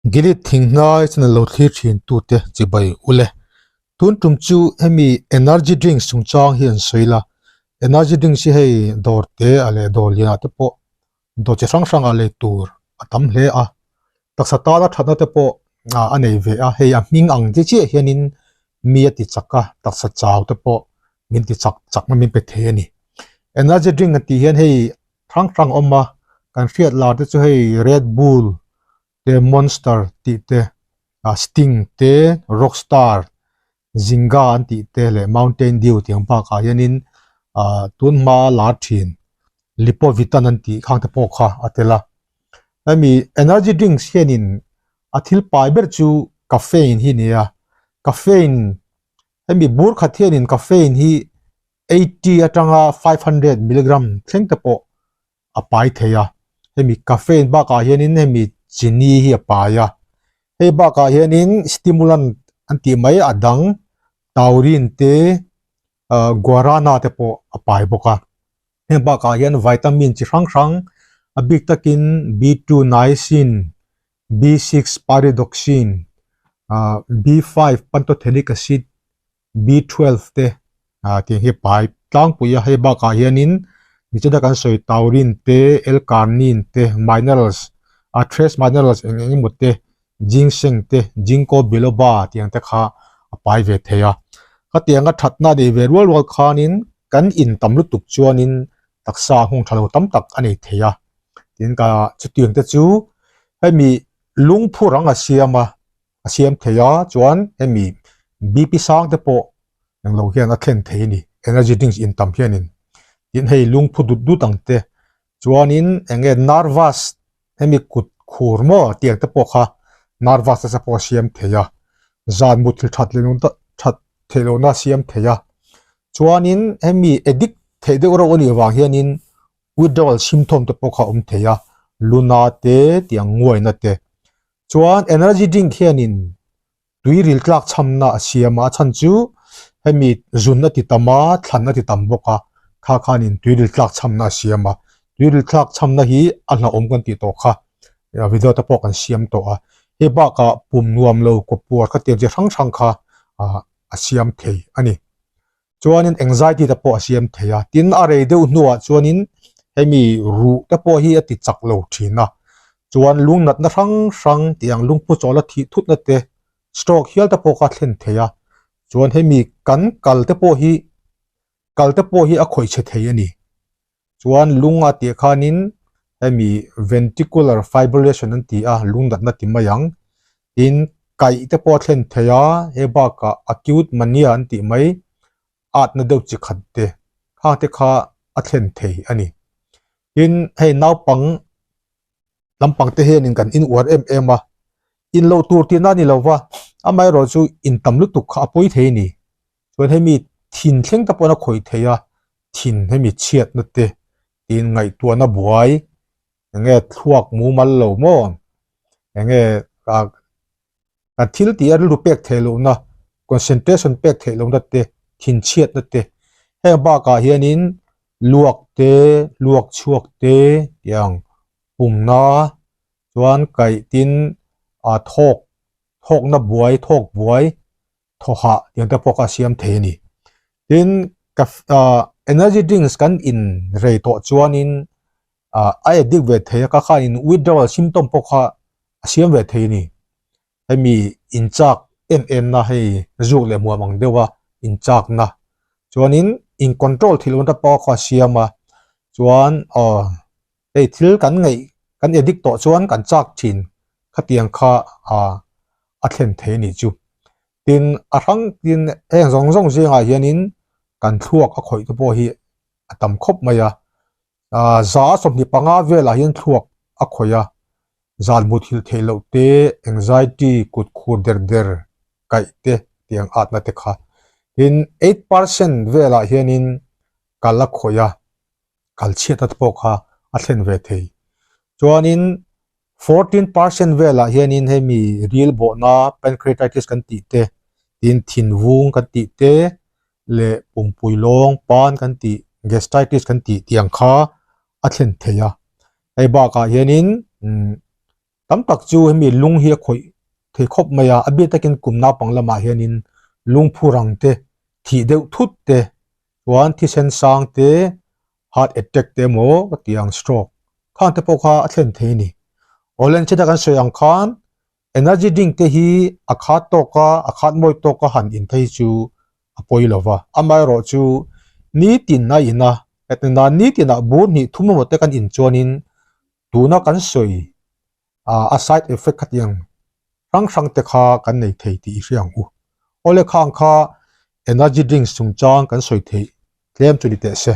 Gilead thinghnai channel lo thlir thin tute chibai ule. Tun tum chu hemi energy drinks chungchang hi an sawi la. Energy drinks hi hei dawr te a leh dawr lianah te pawh dawr chi hrang hrangah lei tur a tam hle a. Taksa tana thatna te pawh a nei ve a, hei a hming ang chi chiah hianin mi a ti chak a, taksa chau te pawh min ti chak chakna min pe thei a ni. Energy drink an tih hian hei hrang hrang a awm a, kan hriat lar te chu hei Red Bull te Monster tih te ah Sting te Rockstar Zinga an tih te leh Mountain Dew tih ang bakah hianin ah tun hma lar thin Lipovitan an tih khang te pawh kha a tel a. Hemi energy drinks hianin a thil pai ber chu caffeine hi a ni a, caffeine hemi bur khat hianin caffeine hi 80 atanga 500 milligram thleng te pawh a pai thei a, hemi caffeine bakah hianin hemi chini hi a pai a, hei bakah hianin stimulant an tih mai a dang taurine te ah guarana te pawh a pai bawk a, heng bakah hian vitamin chi hrang hrang a bik takin B2 niacin, B6 pyridoxine, ah B5 pantothenic acid B12 te ah tiang hi pai tlangpui a hei bakah hianin nichina kan sawi taurine te L-carnine te minerals ah trace minerals eng eng emaw te ginseng te ginkgo biloba tiang te kha a pai ve thei a khatianga thatna a nei ve rual rual khanin kan in tam lutuk chuanin taksa nghawng tha lo tam tak a nei thei a tin ka chutiang te chu hemi lungphur ang a siam a. a siam thei a chuan hemi BP sang te pawh englo hian a thlen thei a ni energy drinks in tam hianin tin hei lungphu dut dut ang te chuanin eng nge nervous hemi kut khur maw tiang te pawh kha nervous nasa pawh a siam thei a zan mut thil that leh that theih lohna a siam thei a chuanin hemi addict theih deuh reuh a nih avang hianin withdrawal symptom te pawh kha a awm thei a luna te tiang nguaina te. Chuan energy drink hianin tui ril tlak chhamna a siam a, a chhan chu hemi zun a ti tam a, thlan a ti tam bawk a, kha khanin tui ril tlak chhamna a siam a, tui ril tlak chhamna hi a hlauhawm kan tih tawh kha video te pawh kan siam tawh a, hei bakah pum nuam lo kawpuar khatiang chi hrang hrang kha a siam thei a ni. Chuanin anxiety te pawh a siam thei a, tin a rei deuh hnuah chuanin hemi ruh te pawh hi a ti chak lo thin a, chuan lung natna hrang hrang tih ang lungphu chawla thih thutna te stroke hial te pawh kha a thlen thei a, chuan hemi kan kal te pawh hi kal te pawh hi a khawih chhe thei a ni. Chuan lung a tih khanin hemi ventricular fibrillation an ti a, lung natna ti mai ang. Tin, kaih te pawh a thlen thei a, he bakah acute mania an tih mai, atna deuh chi khat te, khang te kha a thlen thei a ni. Tin, hei naupang lampang te hianin kan in uar em em a, in loh tur tihna a ni lo va, amaherawhchu in tam lutuk kha a pawi thei a ni. Chuan hemi thin thleng te pawhin a khawih thei a, thin hemi chhiatna te tiin ngaihtuahna buai eng nge thluak mumal lo maw eng nge ah kan thil tih a rilru pek theih lohna concentration pek theih lohna te thin chhiatna te heng bakah hianin luak te luak chhuak te tiang pumna chuan kaih tin ah thawk thawkna buai thawk buai thaw hah tiang te pawh kha a siam thei a ni. Tin, ka ah energy drinks kan in rei tawh chuanin ah a addict ve thei a, ka khanin withdrawal symptom pawh kha a siam ve thei a ni. Hemi inchak em em na hei zuk leh hmuam ang deuha inchak na chuanin in control thil awm te pawh kha a siam a, chuan aw hei thil kan ngaih kan addict tawh chuan kan chak thin khatiang kha ah a thlen thei a nih chu. Tin, a hrang tin heng zawng zawng zingah hianin kan thluak a khawih te pawh hi a tam khawp mai a. Ahh za 25 velah hian thluak a khawih a, zan muthilh theih loh te, anxiety, kut khur der der kaih te tiang atna te kha. Tin, 8% velah hianin kal a khawih a, kal chhiatna te pawh kha a thlen ve thei. Chuanin 14% velah hianin hemi ril bawhna pancreatitis kan tih te, tin thinvung kan tih te leh pumpui lawng pan kan tih gastritis kan tih tiang kha a thlen thei a. Hei bakah hianin umm. Tam tak chu hemi lung hi a khawih thei khawp mai a, a bik takin kum naupang lamah hianin lungphu rang te, thih deuh thut te, chuan thisen sang te, heart attack te emaw ka ti ang stroke khang te pawh kha a thlen thei a ni. Awle cheta kan sawi ang khan energy drink te hi a khat tawk a, a khat mawi tawk a han in phei chu a pawi lo va, amaherawh chu nitin a in a, hetiang nitinah bur hnih thum emaw te kan in chuanin tuna kan sawi a side effect khatiang hrang hrang te kha kan nei thei tih i hria ang u. Awle khang kha energy drinks chungchang kan sawi theih tlem chu ni teh se.